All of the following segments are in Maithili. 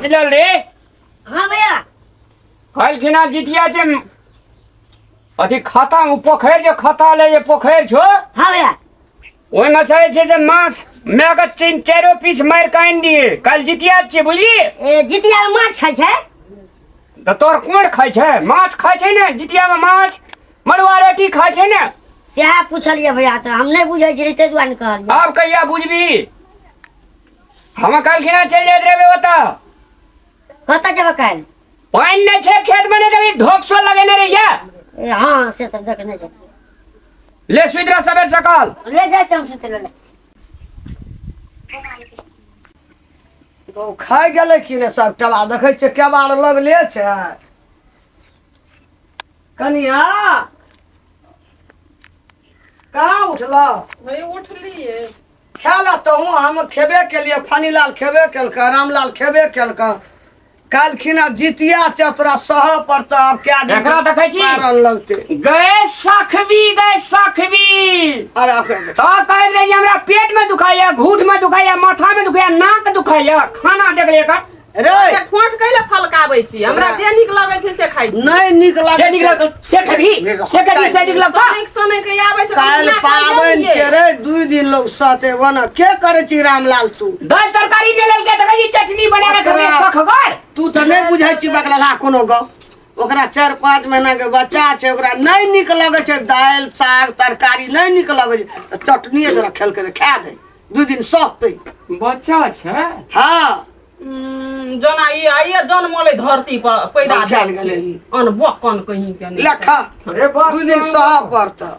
मिलल रे। हाँ भैया। काल्हि खिना जितिया छै, अथी खाता ओ पोखरि जे खाता ले जे पोखरि छौ। हाँ भैया। ओहिमे से जे छै से माछ मायके तीन चारो पीस मारि कऽ आनि दिए, काल्हि जितिया छियै, बुझलियै? ए, जितिया में माछ खाइ छै? तऽ तोर कोन खाइ छै? माछ खाइ छै ने जितियामे, माछ मड़ुआ रोटी खाइ छै ने। सएह पुछलियै भैया, तऽ हम नहि बुझै छियै ताहि दुआरे ने कहलियै। आब कहिया बुझबी? हम काल्हि खिना चलि जाइत रहबै ओतऽ। कतऽ जेबै काल्हि? पानि नहि छै खेतमे, नहि देखी ढोकसो लगेने रहियै। ए, हाँ से तऽ देखने छै। ले सुति रह सबेर सकाल। ले जाइ छी हम सुतै लए। ओ खाइ गेलै कि नहि? सब टबा देखै छियै, केबाड़ लगले छै। कनिया, कहाँ उठलौ? नहीं उठलिए। खाय ला तहूँ। हम खेबे केलियै, फनीलाल खेबे केलकै, रामलाल खेबे केलकै। काल्हि खिना जितिया छै, तोरा सहऽ पड़तौ। आब कए दिन एकरा देखै छी? पारन लगतै। गए सखबी, गए सखबी। अरे अपने देख। तऽ कहैत रही हमरा पेट में दुखाइया, घूठ में दुखाइया, माथा में दुखाइया, नाक दुखाइया, खाना देख ले एकर। रे। ओते ठोंठ कैले फलकाबै छी? हमरा जे नीक लगै छै से खाइ छी। नहि नीक से लागै नीक छै। लगतौ से खेबही, से खेबही, से नीक लगतौ। सनैक सनैक के आबै छै। काल्हि कनिया खाइ पाबनि जाइए। छै रे, 2 दिन लोग सहते ओना के करै छी रामलाल तू? दालि तरकारी नहि लेलकै तऽ कही चटनी बना के खेबै। सखगर। तू तऽ नहि बुझै छी बकलहा कोनो गप। ओकरा 4-5 महीना के बच्चा छै, ओकरा नहि नीक लगै छै दालि साग तरकारी, नहि नीक लगै छै तऽ चटनी जरा खेलकै तऽ खा दे, 2 दिन सहतै। बच्चा छै। हँ। जना ई आइए जन्मलै धरती पर पैदा हम जान भेल गेलै। छै। अनबकन कहीं के नहि। ले खा। अरे बाप। 2 दिन सहऽ पड़तै।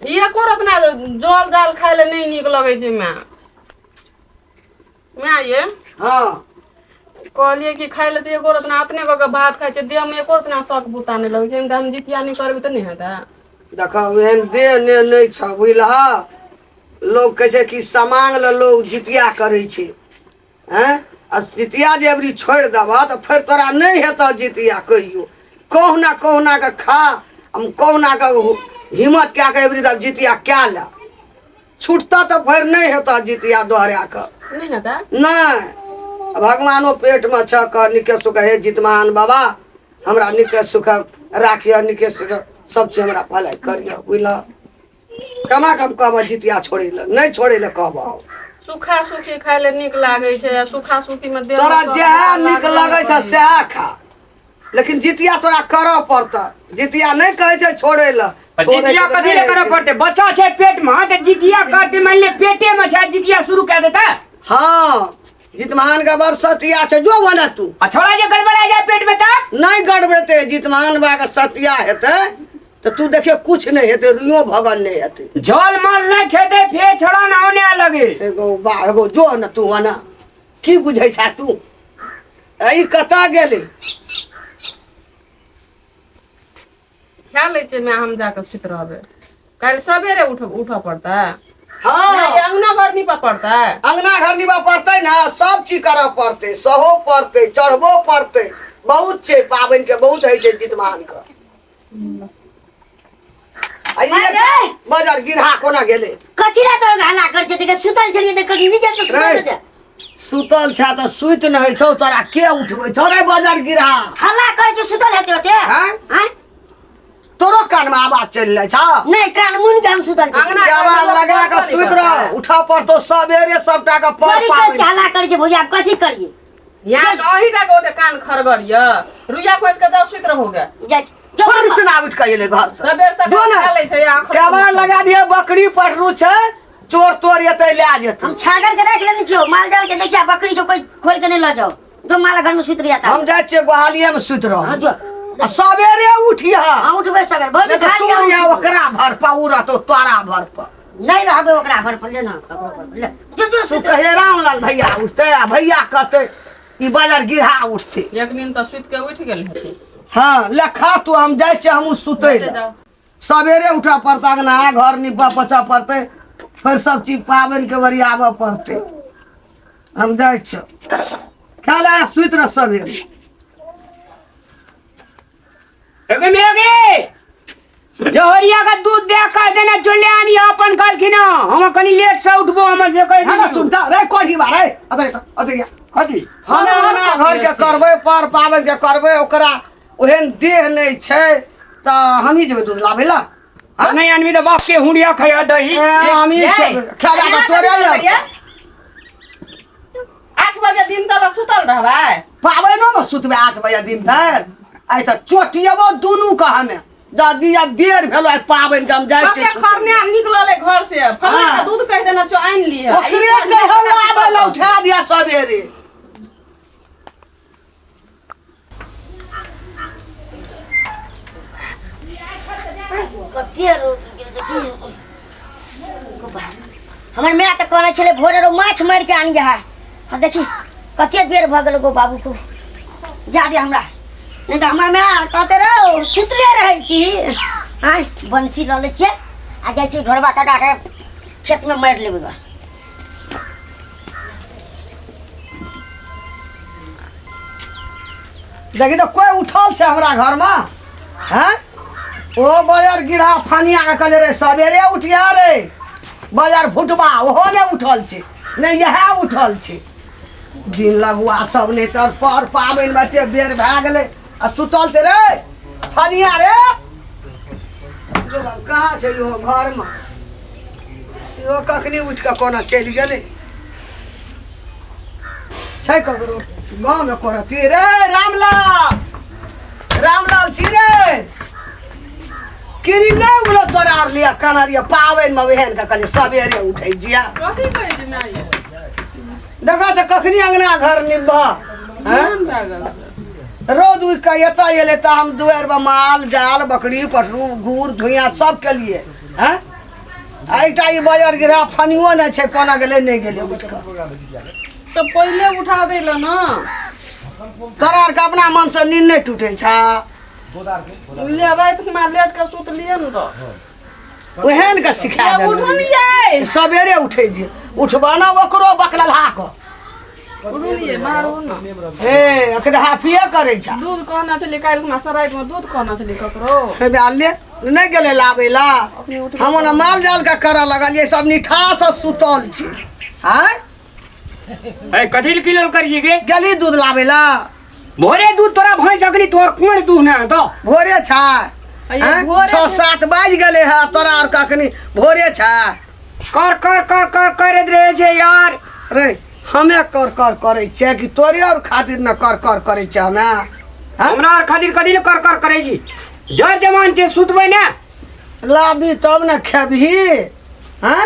ई एको अपना जल जाल खाय लए नहि नीक लगै छै। माय, माय ये। हँ। कहलियै कि खाय लए तऽ एको अपना अपने कऽ के भात खाइ छै, देहमे एको अपना शौक बूता नहि लगै छै। एहिमे तऽ हम जितिया नहि करबै तऽ नहि हेतै? देखऽ, एहन देह ने नहि छ, बुझलह? लोग कहै छै कि समांग लए लोग जितिया करै छै। आँय, आ जितिया जे अबरी छोड़ि देबह तऽ फेर तोरा नहि हेतह जितिया कहियो। कहुना कहुना कऽ खा, हम कहुना कऽ हिम्मत कए कऽ अबरी तक जितिया कए ले। छुटतह तऽ फेर नहि हेतह जितिया दोहरा कऽ। नहि हेतै? नहि। भगवानो पेटमे छ, कह नीके सुख, हे जितमान बाबा, हमरा नीके सुख राखिह, नीके सुख सब चीज हमरा भलाई करिह, बुझलह? केना कऽ हम कहबह जितिया छोड़ै लए? नहि छोड़ै लए कहबह हम। सूखा सूखी खाय लए नीक लागै छै आ सूखा सूखी मे देह तोरा मे जएह सब नीक लागबे लगै नहि छै करै। सएह खा, लेकिन जितिया तोरा करऽ पड़तह। जितिया नहि कहै छै छोड़ै लए। छोड़ै जितिया के तऽ कथी नहि लए होइ करऽ छै। पड़तै? बच्चा छै पेट मे तऽ जितिया करतै? मानि ले पेटे मे छै, जितिया शुरू कए देतै? हँ, जितमान के बड़ सतिया छै, जो बने तू। आ छोड़ा जे गड़बड़ा जाय पेट मे तऽ? नहि गड़बड़ेतै। जितमान बा के सतिया हेतै तऽ तू देखियो, कुछ नहि हेतै, रुइयो भगन नहि हेतै। जल मल नहि खेतै फेर छोड़ा ना औने लगे। एगो बा, एगो जो ने तू ओना। की बुझै छा तू? ए, ई कतऽ गेलै? खा लै छै माय, हम जाकऽ सुति रहबै। काल्हि सबेरे उठऽ पड़तै? हँ। नहि, अङ्गना घर नीपऽ पड़तै? अंगना घर निभा पड़तै ने, सब चीज करऽ पड़तै, सहो पड़तै, चढ़बो पड़तै। बहुत छै पाबनि के, बहुत होइ छै जितमान के। आ ई गे! बजर गिरहा कोना गेलै? कथी ला तो हल्ला कर छै? देख, सुतल छलियै तऽ कनि नीचे तऽ सुतल रे। दे। सुतल छै तऽ सुति नहि होइ छौ, तोरा के उठबै छौ रे बजर गिरहा? हल्ला कर छै, सुतल हेतै ओते। आँय? आँय? तोरो कान में आवाज चलि जाइ छौ? नहि, कान मुन के हम सुतल छी। अङ्गना केबाड़ लगा कऽ सुति रह, उठऽ पड़तौ सबेरे सबटा के पर बड़ी कस के पाबनि। हल्ला करै छै भौजी, आब कथी करियै? यहाँ अही टा के ओते कान खरगर यऽ। रुइया खोजि कऽ जाउ, सुति रहोगे। जाइ जो। थोड़ी सुना उठि कऽ एलै घर से। सबेर जो सकाल ने। खा लै छै आ अखन। केबाड़ लगा दिहे, बकरी पटरू छै, चोर तोर एतै लए जेतै। हम छागर के राखि लेने छियौ, माल जाल के देखिया, बकरी छौ, कोई खोल के नहीं लऽ जाओ। जो माल घर में सुति रहिया। हम जाइ छियै गोहालिये में सुति हाँ रहब। जो। आ सबेरे उठिह। हाँ, उठबै सबेर बहुत नहि तऽ खा तू लिअ। रहिया ओकरा भर पर, ओ रहतौ तोरा भर पर। नहीं रहबै ओकरा घर पर, ले ना ककरो पर ले जो, जो तू सुति। कहे रामलाल भैया उठतै आ भैया कहतै ई बाजार गिरहा उठतै। एक दिन तऽ सुति के उठि गेल हेतै। हँ, ले खा तू, हम जाइ छियै हमहूँ सुतै लए। जाउ। सवेरे उठऽ पड़तै, अंगना घर नीपऽ पोछऽ पड़तै, फेर सब चीज पाबनि के ओरियाबऽ पड़तै। हम जाइ छियौ, खा ले, सुति रह सवेरे। एगे मेगे। जहरिया का दूध दे कह देना चले आनी अपन कहलखिन हम कनी लेट से उठबो हम से कह हाँ ना सुनता रे कोठी बा रे अबे तो अबे या कथी हम अपना घर के करबै पर पाबनि के करबै ओकरा ओहन देह नहि छै तऽ हमही जेबै दूध लाबै ला हाँ? नहीं आनबी तऽ बाप के हुंडिया खैया दही ए, हमही ये, खेबै खेबै तऽ तोरे अहाँ यऽ 8 बजे दिन तक सुतल रहबै। पाबनिओमे सुतबै 8 बजे दिन भरि? आइ तऽ चोटियबो दुनू के हमे जदी आब बेर भेलो आइ पाबनि के हम जाइ कते छियै सुतै। खरने निकलल है घर से फलना हाँ। के दूध कहि देना चो आनि लिहे। ओकरे कहल आबै लए उठा दिया सवेरे। कते रौद गेल देखी। हमर माय तऽ कहने छलै भोरे रो माछ मारि के आनि है। आ देखी कते बेर भऽ गेल गो बाबू को। जा दे हमरा, नहीं तऽ हमर माय कहते रहो सुतले रहै छी। आँय, बंसी लऽ लै छियै आ जाइ छियै ढोरबा काका के खेतमे मारि लेबै ग। देखी तऽ कोइ उठल छै हमरा घरमे? हैं, ओ बजर गिरहा फनिया के कहले रे सवेरे उठिया रे बजर फुटबा, ओहो नहि उठल छै, नहि इएह उठल छै। दिन लगुआ सब नहि तऽ पर पाबनिमे एते बेर भए गेलै आ सुतल छै। रे फनिया रे, जो बाबू, कहाँ छै इहो घरमे? इहो कखनी उठि कऽ कोना चलि गेलै? छै ककरो गाँवमे करती रे? रामलाल, रामलाल छी रे? किरी नहि उगलो तोरा आर लिया कना लिया पाबनिमे ओहन के कहलियै सवेरे उठै जिया। कथी कहै छै माय? देखा तऽ कखनी अंगना घर निभा हैं? केहन भए गेल छै? रौद उगि कऽ एतऽ एलै तऽ हम दुआरिमे माल जाल बकरी पटरू घूर धुइयाँ सब केलियै हैं। आ एकटा ई बजर गिरहा फनियो नहि छै, कोना गेलै नहि गेलै उठि कऽ। तऽ पहिले उठा दै लए ने। तोरा आरके अपना मनसँ नींद नहि टूटै छै। ले राति मे लेट के सुतलियै ने तऽ ओहन के सिखा ये उठू देलहुँ ने यै। सवेरे उठै जे उठबा ने ओकरो बकलहा कऽ। उठू ने यै, मारू ने। हे, एखन हाफिए करै छै। दूध कहने छलियै काल्हि खुना सराइमे, दूध कहने छलियै ककरो। हे बे, ले नहि गेलै लाबै ला। अपने उठबै। हम ओना माल जाल के करऽ लगलियै, सब निठासँ सुतल छी। आँय। ए, कथी लए किलो करै छी गे? गेली दूध लाबै ला। भोरे दूध तोरा भैंस अखनी तोहर कोन दूध ना तो भोरे छै। अये, आँय? भोरे 6-7 बाजि गेलै हे, तोरा आर कखनी भोरे छै? कर कर कर कर करैत रहै छै यार। रे, हमे कर कर करै छियै कि तोरे और खातिर न कर कर करै छियै हमे? आँय? हमरा आर खातिर कथी लए कर कर करै छी? जर जमान छै, सुतबै ने। लाबी तब ने खेबही। हँ।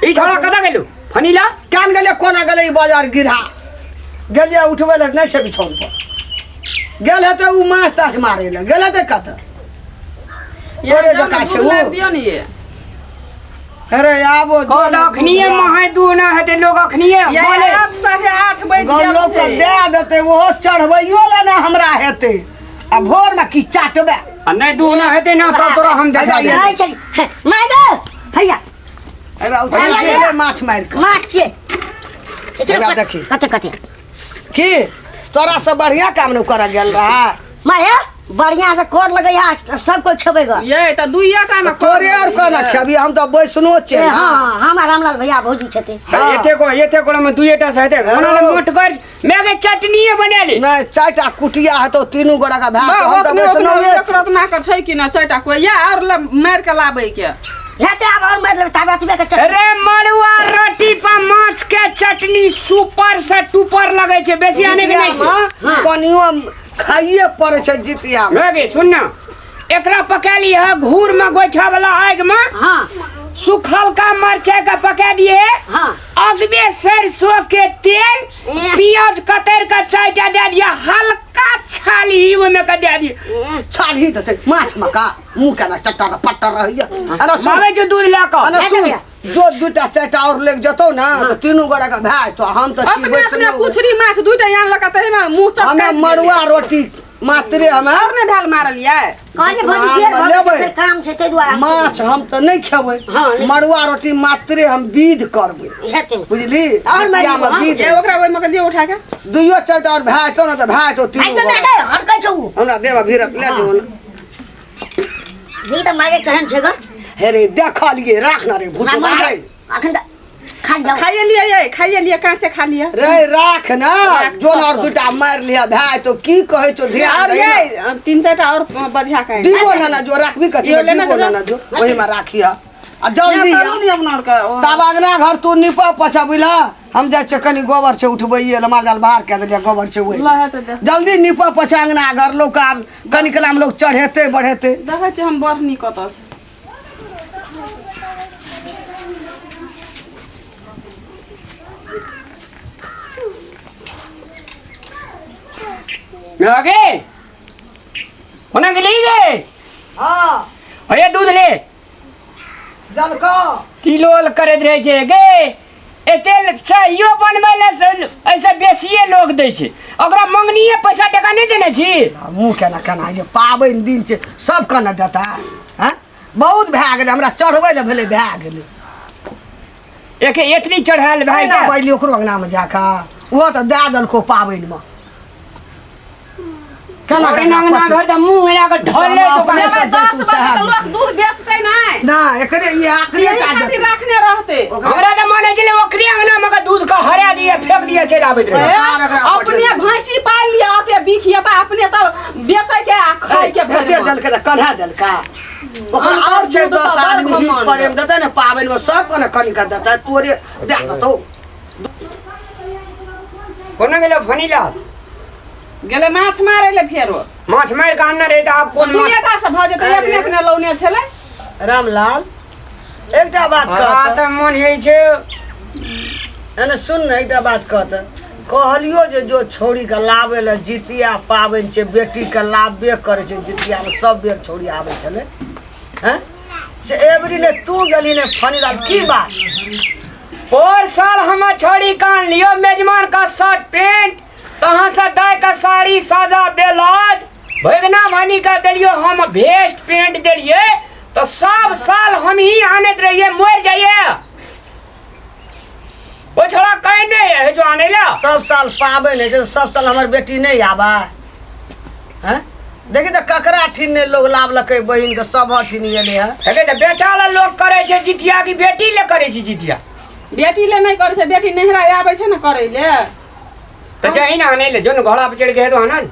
ई छोड़ा कतऽ गेलू फनीला? केन गेलियै, कोना गेलै ई बाजार गिरहा? गेलियै उठबै लए, नहि छै बिछौन पर। गेल हेतै ओ माछ ताछ मारै लए गेल हेतै कतऽ। ये तोरे जाउ ने, जकाँ छै दूध उ। लाबि दियौ ने ये। अरे आबो जो कहल ने अखनिए दूध महाय दूह ना हेतै लोग अखनिए ये बोले। 8, 8:30 बजि गेल लोक छै। दए देतै, ओहो चढ़बैयो लए ने हमरा हेतै आ भोरमे की चाटबै? आ नहि दूह ना हेतै ना तब तोरा हम देखा देब। रहै छली माय गो भैया। एबा उठा गेलै माछ मारि कऽ। माछ छियै। एकरा देखी। कते कते? की तोरा से बढ़िया काम नहि करऽ गेल रहा? माय, बढ़िया से कर लगै सब कोइ खेबै ग। ये तऽ दुइये टा मे तोरे और कोना खेबी? हम तऽ बैसनो छियै ए, ने। हाँ, हम रामलाल भैया भौजी छथिन। हाँ। एते को एते को में दुइएटा से हेतै ओना ले मोट कर मैं के चटनीए बना ले। नहि, चारिटा कुटिया हेतौ तीनू गोटा के भए, हम तऽ बैसनो। रत्ना के छै कि ना चारिटा कोइ या और ले मारि के लाबै के। हेतै, आब और मारि लेबै ताबे अतबे के चटनी। अरे मड़ुआ रोटी पर माछ के चटनी सुपर से टूपर लगै छै, बेसी आने के नहीं छै। कनियो खाइए पड़ै छै जितिया मे। गे सुन ना, एकरा पका लिह घूर में गोइठा वाला आग में। सुखल का मरचाई का पका दिए। अगबे सरसों के तेल, प्याज कतर का चायटा दे दिया, हल्का छाली ओमे का दे दिए। छालही देतै माछ मे का मुँह केना चट्टा पट्टा रहैया। अरे सुन। मावे जो दूध ला कऽ। अरे हे सुन, भैया। जो दूटा चारिटा और लेके जेतौ ने तऽ तीनू गोटा के भए जेतौ। हम तऽ छी अपने अपने वैष्णव। पुछरी माछ दुइटा आन लका तहे में मुंह चटका। हमे मड़ुआ रोटी मात्रे हमे और ने भेल मारल यै। कहलियै भौजी हम बेर भऽ गेल छै, लेबै। फेर काम छै ताहि दुआरे हम माछ हम तऽ नहि खेबै। हाँ, नहि। मड़ुआ रोटी मात्रे हम विध करबै। हेतै। बुझली? और मारि जितियामे लेबै, विध। ये ओकरा ओहिमे के दियौ उठा के। दुइयो चारिटा और भए जेतौ ने तऽ भए जेतौ आइ तीनू तऽ गोटा। नहि हटकै छौ उ। हमरा देब भीरत ले जो ने। देखी तऽ माय केहन छै ग। हे रे देखलिए, राख ना रे भूत रे। अखन तऽ खा जाओ। खाइए लिअ ये, खाइए लिअ, काँचे खा लिअ। रे राख ना, राख, जोन और सब। दूटा मार लिया भाई तो की कहै छौ ध्यान और दे ना। ये तीन चारिटा और बझिया के दिबो ना ना जो राखबी कथी यो लेना दिबो ना जो। ना जो ओही में राखिया आ जल्दी आ। चलू नी अपना आर के ओ। तब अंगना घर तू निपा पोछा बुझला, हम जाइ छियै कनि गोबर छै उठबैये लए, माल जाल बाहर कए देलियै गोबर छै ओहि। लहे तऽ देख। जल्दी निपा पोछा अंगना घर, लोक आब कनि कलाम लोक चढ़ेतै बढ़ेतै। देखै छियै हम बड़ नीक कतऽ छै। गे होना गेली गे। हाँ। अरे दूध ले। जलको। की लोल करैत रहै छै गे, एते चाहियो बनबै लए से ऐसे बेसिए लोग दै छै, ओकरा मंगनीए पैसा टका नहि देने छी। आ मुँह केना केना जे पाबनि दिन छै सब केना देता हैं, बहुत भए गेलै हमरा चढ़बै लए भेलै भए गेलै। एके एतनी चढ़ायल भाई केना बैली ओकरो अंगनामे जाकऽ ओहो तऽ दए देलको पाबनिमे। केना अंगना केना घर तऽ मुँह एना कऽ ढलले दोकान। जेबै 10 बजे तऽ लोक दूध बेचतै नहि। ना एकरे ई आखिरी यही टा खातिर देतै। राखने रहतै। हमरा तऽ मन होइ छलै ओकरे अंगना मे कऽ दूध के हरा दिए फेंक दिए चलि आबैत रहै। ए, ओकरा अपने भैंसी पालि लिअ, ओते बिख येता अपने तब बेचै के आ खाइ के भरि एते मन। देलकै तऽ कन्हा देलका ओकरा अनकर और छै दूध 10 तऽ बड़ आदमी हित घमंड। प्रेम देतै ने पाबनिमे सब कने कनि कऽ देतै तोरे दए देतौ। कोना गेलै फनीलाल? गेलै माछ मारै लए फेरो। माछ मारि कऽ आनने रहै तऽ आब कोन माछ? दुइएटा से भऽ जेतै, अपने अपने लौने छलै। रामलाल एकटा बात हमरा कह तऽ मोन होइ छै। एने सुन ने एकटा बात कह तऽ कहलियो जे जो छौड़ी के लाबै लए जितिया पाबनि छै बेटी के लाबे करै छै जितिया मे सब बेर छौड़ी आबै छलै हैं, से एबरी ने तू गेली ने फनीलाल की बात? पोर साल हम छौड़ी कान लियो मेजमान का शर्ट पेंट तहाँ से दाय का साड़ी साजा बेलाज भगना भानी का देलियो हम भेस्ट पेंट देलिए तो सब साल हम ही आनैत रहिए मर जाइए ओ छोड़ा कहीं नहीं है जो आने ला। सब साल पाबनि होइ छै सब साल हमर बेटी नहीं आबे हैं, देखी तऽ ककरा ठिन नहि लोग लाबलकै बहिन के सब ठिन एलै है। हेगे तऽ बेटा ला लोग करै छै जितिया कि बेटी ले करै छै जितिया? बेटी ले नहीं करै छै, बेटी नहिरा आबै छै ने करै ले। तऽ जाही ने आनै ले, जो ने घोड़ा पर चढ़ि के हेतौ आनल।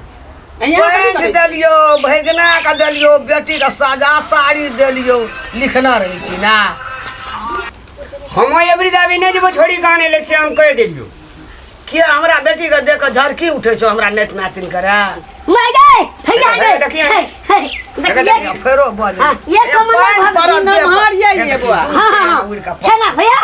यहाँ कथी पैंट करै छै? देलियो भैगना के देलियो बेटी के साजा साड़ी देलियो लिखना रहै छी ना। हम एबरी दाबी नहि जेबो छोड़ी के आनै ले से हम कहि देलियो। किया हमरा बेटी के देख के झरकी उठै छौ हमरा नेत नातिन करे? माय गे, हैया गे। देखिए। हे, हे, देखिए। देखिए, फेरो बज। हाँ, ये कमल पानि भगवान पड़त देह पर। नमहर ये ये बौआ। हाँ, हाँ, हाँ। उड़ि कऽ छै ना भैया?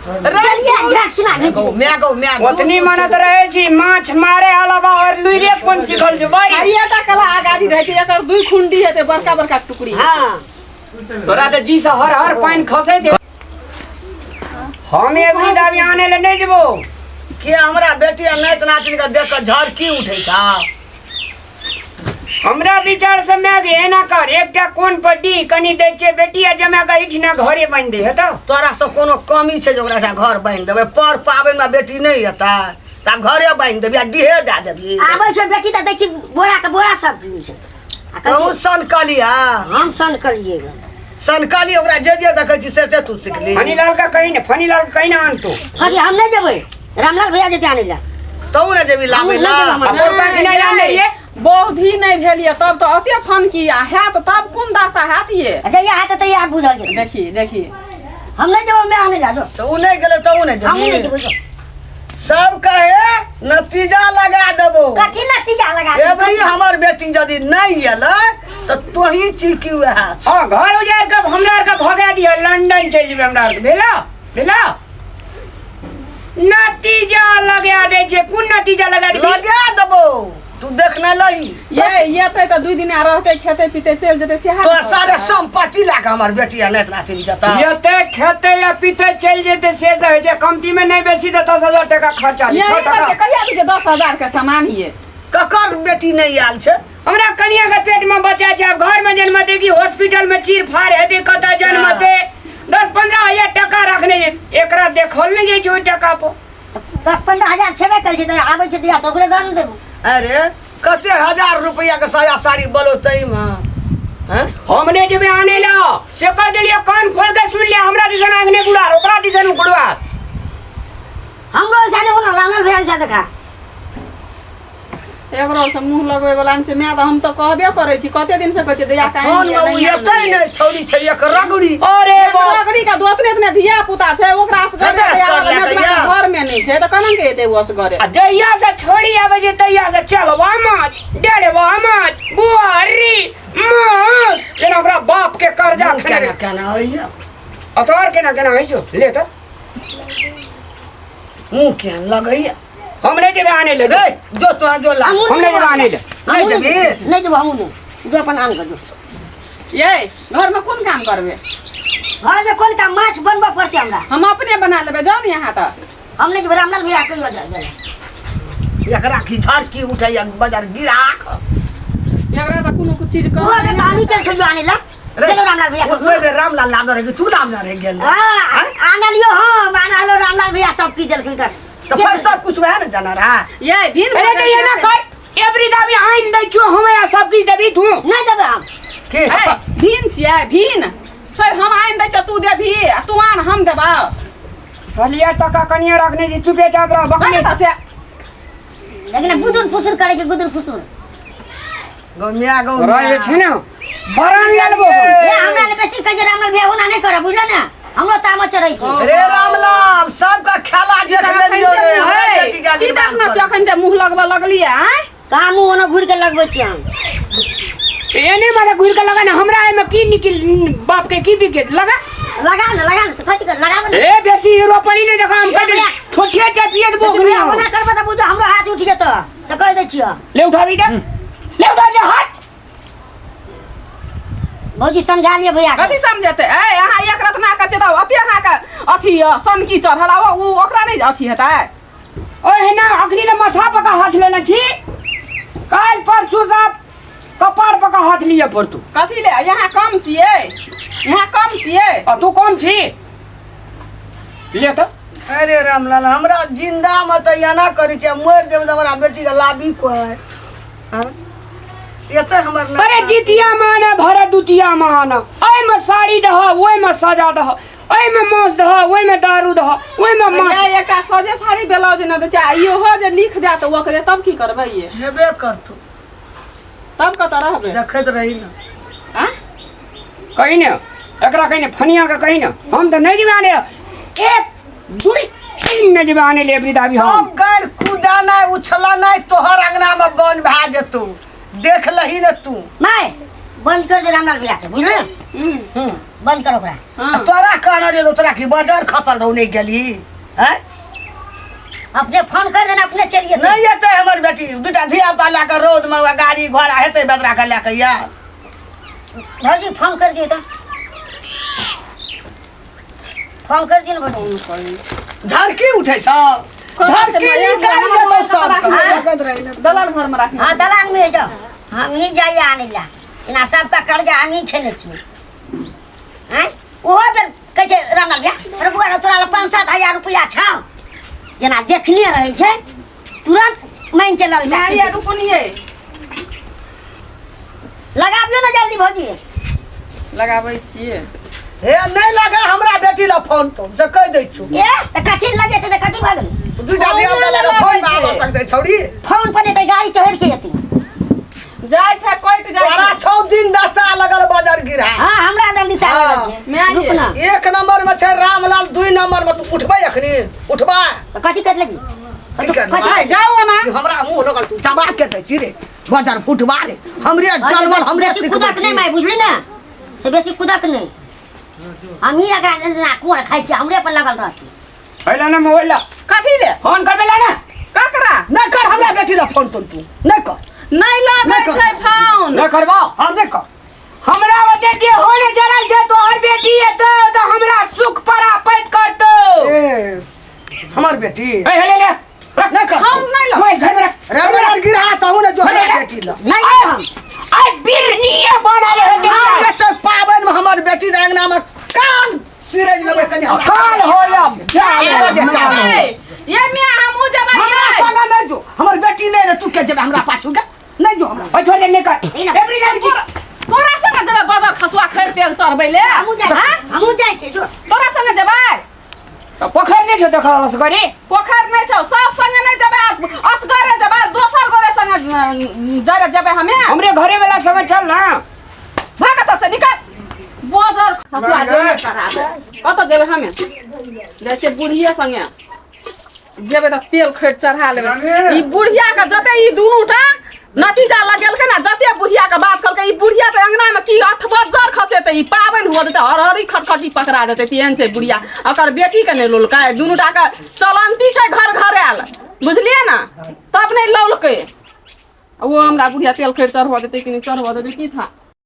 चलिए, झट सुना। गौ, my गौ, my दूध ओतनी मनत रहै छी माछ मारे अलावा और लुइरे कोन सिखल छै बारी? आइएटा कला आगाड़ी रहै छै, एकर दुई खुंडी हेतै बड़का बड़का टुकड़ी। हाँ। तोरा तऽ जी से हर हर पानि खसै दे। हम एबरी दाबी आनै ले नहि जेबो। किया हमरा बेटी आ नाति नातिन के देख के झरकी उठै छौ? हमरा विचार से मैं गे एना कर एकटा कोन पर डी कनि दै छै बेटी आ जमा के एहिठिना घरे बान्हि दे हेतौ। तोरा से कोनो कमी छै जे ओकरा एकटा घर बान्हि देबै? पर पाबनि मे बेटी नहि एतै तऽ घरे बान्हि देबी आ डीहे दए देबी। आबै छै बेटी तऽ दै छी बोरा के बोरा सब पीबै छै। आ कहै कहूँ छै, सनकली है? हम सनकलियै गऽ। सनकली ओकरा जे जे देखै छी से से तू सिखली। फनीलाल का कही ने, फनीलाल का कही ने आन तू। हँ, हम नहि जेबै, रामलाल भैया जेतै आनै लए। तू ने जेबी लाबै हम नहि लए? जेबै, हम आ पोरका कि नहि आनले ये? बहुत ही नहीं भेल ये तब तो अते फन की आ हैत तब कोन दशा हैत ये? अच्छा, ये हैत तऽ इएह बुझल जेतै। देखी देखी। हम नहि जेबै मैं आनै लए, जो। तऽ उ नहि गेलै तऽ उ नहि हम नहि जेबी? जेबै, जो। सब कहे नतीजा लगा देबो। कथी नतीजा लगा देबो? एबरी हमर बेटी यदि नहीं एलै तऽ तोही चीकी वएह। हाँ, घर उजाड़ के हमरा आर के भगा दिह, लंदन चलि जेबै हमरा आर के। भेला? भेला? नतीजा लगा दै छै, कोन नतीजा लगा देबी? लगा देबो, तू देखने लही। ये ते तऽ 2 दिन रहतै खेतै पीतै चलि जेतै सेहा। तोहर सारे संपत्ति लए कऽ हमर बेटी आ नाति नातिन जेतै। एते खेतै या पीतै चलि जेतै से से होइ छै, कमती मे नहि बेसी तऽ 10,000 टका खर्चा छै, यही 6 बात टका। छै, कहिया दै छै 10,000 के सामान ये? ककर बेटी नहि आयल छै? हमरा कनिया के पेट में बच्चा छै, आब घर में जन्मतै कि हॉस्पिटल में चीर फाड़ हेतै, कतऽ जन्मतै? 10-15 हजार टका रखने छै, एकरा देखल नहि जाइ छै ओहि टका पर। 10-15 हजार छेबे करै छै तऽ आबै छै तऽ ओकरे दऽ ने देबो। अरे कते हजार रुपया के साया साड़ी बोलो तैमे। हैं? हम नहि जेबै आनै लए से कह देलियै कान खोल के सुनि ले हमरा दिसन आँखि नहि गुड़ार ओकरा दिसन गुड़वार हमरो ऐसा देखो ना रामलाल भैया ऐसा देखा एकरो से मुंह लगबै वाला नहि छै माय तऽ हम तऽ कहबे करै छी कते दिन से कहै छियै दैया काहे फोन में उ एतै नहि छौरी छै एक रगड़ी अरे बाप रगड़ी का दो अपने अपने धिया पुता छै ओकरा असगरे ककरा दैया असगर वाला लए कऽ अपना या? घर में नहि छै तऽ केना के एतै ओ असगरे आ जहिया से छोड़ी आबै छै तहिया से चलवा माछ डेढ़वा माछ बुआरी माछ जेना ओकरा बाप के कर्जा मुँह खेने केना केना होइया आ तोहर केना केना होइ छौ ले तऽ मुँह केहन लगैया हम नहि जेबै आनै लए रे जो तोरा जो ला हमहूँ हम नहि जेबै आनै लए नहि जेबही? नहि जेबो हमहूँ नहि जो अपन आन कर जो ये घर में कोन काम करबै घर में कोन काम माछ बनबऽ पड़तै हमरा हम अपने बना लेबै जाउ ने यहाँ तऽ हम नहि जेबै रामलाल भैया कहियो जा गेलै एकरा की झड़की उठैया बजार गिरा कऽ एकरा तऽ कोनो चीज ओहो कम के तऽ हमही के छोड़ियो आनै ला रे, चलो रामलाल भैया ओहि बेर रामलाल लाबने रहे कि तू लाबने रहे गेल हाँ आनलियो हम आनलो रामलाल भैया सब पी देलखिन तऽ तऽ फिर सब कुछ वएह ने जाना रहा ये भिन अरे तऽ एना कर एबरी दाबी आनि दै छियौ हम आ सब किछु देबही तू नहि देबै हम के ए, भिन छियै भिन सर हम आनि दै छियौ तू देबही आ तू आन हम देबौ सलिया टका कनिए रखने छी चुपे चाप रह बकने तऽ से लेकिन गुदुर फुसुर करै छै गुदुर फुसुर गौ मिया गौ तोरा जे छै ने बरन लेलबो हम। ए हमरा ले बेसी कहै छै रामलाल भैया ओना नहि करब बुझलो ने हमरो तामस चढ़ै छै रे रामलाल सबका खेला देख लेलियो रे हमरा बेटी के की देखना छै अखन जे मुँह लगबऽ लगलियै आँय कहाँ मुँह ओना घुरि के लगबै छियै हम एने मारे घुरि के लगा ने हमरा एहिमे की निकल बाप के की बिके लगा लगा ने लगा ने तऽ कथी कर लगाबे ने ए बेसी हीरो पड़ी नहीं देखा हम ए भैया। ठोठिया चापिए देबो देखी भैया ओना करबै तऽ बुझो हमरो हाथ उठि जेतौ से कहि दै छियौ ले उठाबी दे ले उठा दे हाथ भौजी समझा लिअ भैया के कथी समझेतै ए अहाँ एक रत्ना के छै तऽ अते अहाँके अथी यऽ सनकी चढ़ल आ ओ ओकरा नहि अथी हेतै ओए ना अखनी ने माथा पका हाथ लेने छी काल परसू साहब कपार पका हाथ लिए पड़तू कथी ले यहाँ कम छियै यहाँ कम छियै आ तू कम छी ले तऽ अरे रामलाल हमरा जिंदा में तऽ एना करै छै मरि जेबै तऽ हमरा बेटी के लाभी कोइ हँ? एतै हमर नाम अरे जितिया माना भरत दुतिया माना एहिमे साड़ी दह ओहिमे सजा दह एहिमे माछ दह ओहिमे दारू दह ओहिमे माछ ये एकटा सजे साड़ी ब्लाउज नहि दै छै आ इहो जे लिख देत ओकरे तब की करबै ये हेबे करतौ तब कतऽ रहबै देखैत रही ने आँ कही ने एकरा कही ने फनिया के कही ने हम तऽ नहि जेबै आने एक दुई तीन नहि जेबै आने ले दाबी हम सब गैर कूदनाइ उछलनाइ तोहर अंगना में बन भए जेतौ देख लही ने तू माय बंद कर दे रामलाल भैया के बुझल हम्म, बंद कर ओकरा हाँ। तोरा कहना रे तोरा की बाजार खसल रहू नहीं गेली हैं अपने फोन कर देना अपने चलिए नहीं एतै हमर बेटी दूटा धिया पुता लए कऽ रौद में गाड़ी घोड़ा हेतै बदरा के लए कऽ या भौजी फोन कर दियो तो फोन कर दियो ना भौजी झरकी उठै छ झरकी निकालि देतौ सबके लगैत रही ने दलान घर में राखी हाँ दलान में जाओ हम ही जाइए आने ला एना सबका कर्जा हम ही खेने छी आँय ओहो बेर कहै छै रामलाल भैया अरे बुआ रे तोरा लग 5-7 हजार रुपया छौ जेना देखने रहै छै तुरंत मांगि के लऽ माय लेलकै रुकनिये लगाबियौ ने जल्दी भौजी लगाबै छियै हे नहि लगा हमरा बेटी ला फोन तो से कहि दै छु ए तऽ कथी लगेतै तऽ कथी भऽ गेलै दूटा धिया पुता लगा फोन में आबऽ सकतै छौड़ी फोन पर एतै गाड़ी चढ़ि के एतै जाइ छै कटि जाइ तोरा छै छौ दिन दशा लगल बजर गिरा हाँ हमरा जल्दी से हाँ। आबै छै माय रुक ना एक नंबर में छै रामलाल दुई नंबर में तू उठबै अखनी उठबै तऽ कथी कर लेबी की करबै? आइ जाउ ना ई हमरा मुंह लगल तू जमा के दै छी रे बजर फुटबा रे हमरे जनमल हमरे बेसी सिखबै कुदक नहि छी माय बुझली ने से बेसी कुदक नहि हम ही एकरा कुआर खाइ छियै हमरे पर लगल रहतै पहले ना मोबाइल ला कथी ले फोन करबे ला ना ककरा नहि कर हमरा बेटी ला फोन तोन तू नहि कर नहि लगै नहि कर। छै फोन ना करबा हाँ नहि कर हमरा ओते के होने जरल छै तोहर बेटी एतौ तऽ हमरा सुख पर आपत करतौ ए हमर बेटी ए हे ले ले रख नहि कर हम नहि लग मोबाइल घर में रख रे बजर गिरा तहु ने जो हमरा बेटी ला नहि हम आइ बिरनीए बनल है हम एते पाबनि में हमर बेटी के अंगना में कान सिरज लेबै कनि हमरा काल हो या जा आबऽ दे, चाल। ए, ये मियाँ हमहूँ जेबै हमरा ये। संगे नहि जो हमर बेटी नहि रे तू के जेबै हमरा पाछू गे नहि जो हमरा ओइ छोड़ दे नहीं कर ई ना। एवरी टाइम तोरा संगे जेबै तेल चढ़बै ले हमहूँ जाइ हाँ? हमहूँ जाइ छियै जो। तोरा संगे जेबै? तऽ पोखरि नहि छौ देखल असगरे? पोखरि नहि छौ, सब संगे नहि जेबै, असगरे जेबै, दोसर गोरे संगे जरे जेबै हमे। हमरे घरे वाला संगे चल ना। भाग एतऽ से, निकल। बोझर हसुआ जेबै कराबे। कतऽ जेबै हमे? जाइ छियै बुढ़िये संगे। जेबै तऽ तेल खैर चढ़ा लेबै। ई बुढ़िया के जते ई दुनूटा नतीजा लगेलकै ने, जते बुढ़िया के बात कहलकै, ई बुढ़िया तऽ अंगना में की अठ बज्जर खसेतै, ई पाबनि हुअ देतै, हरहरी खटखटी पकड़ा देतै, तेहन छै बुढ़िया। ओकर बेटी के नहि लोलकै, दुनूटा के चलंती छै घर घर आयल, बुझलियै ने, तब नहि लौलकै। ओ हमरा बुढ़िया तेल खैर चढ़बऽ देतै कि नहि चढ़बऽ देतै की था।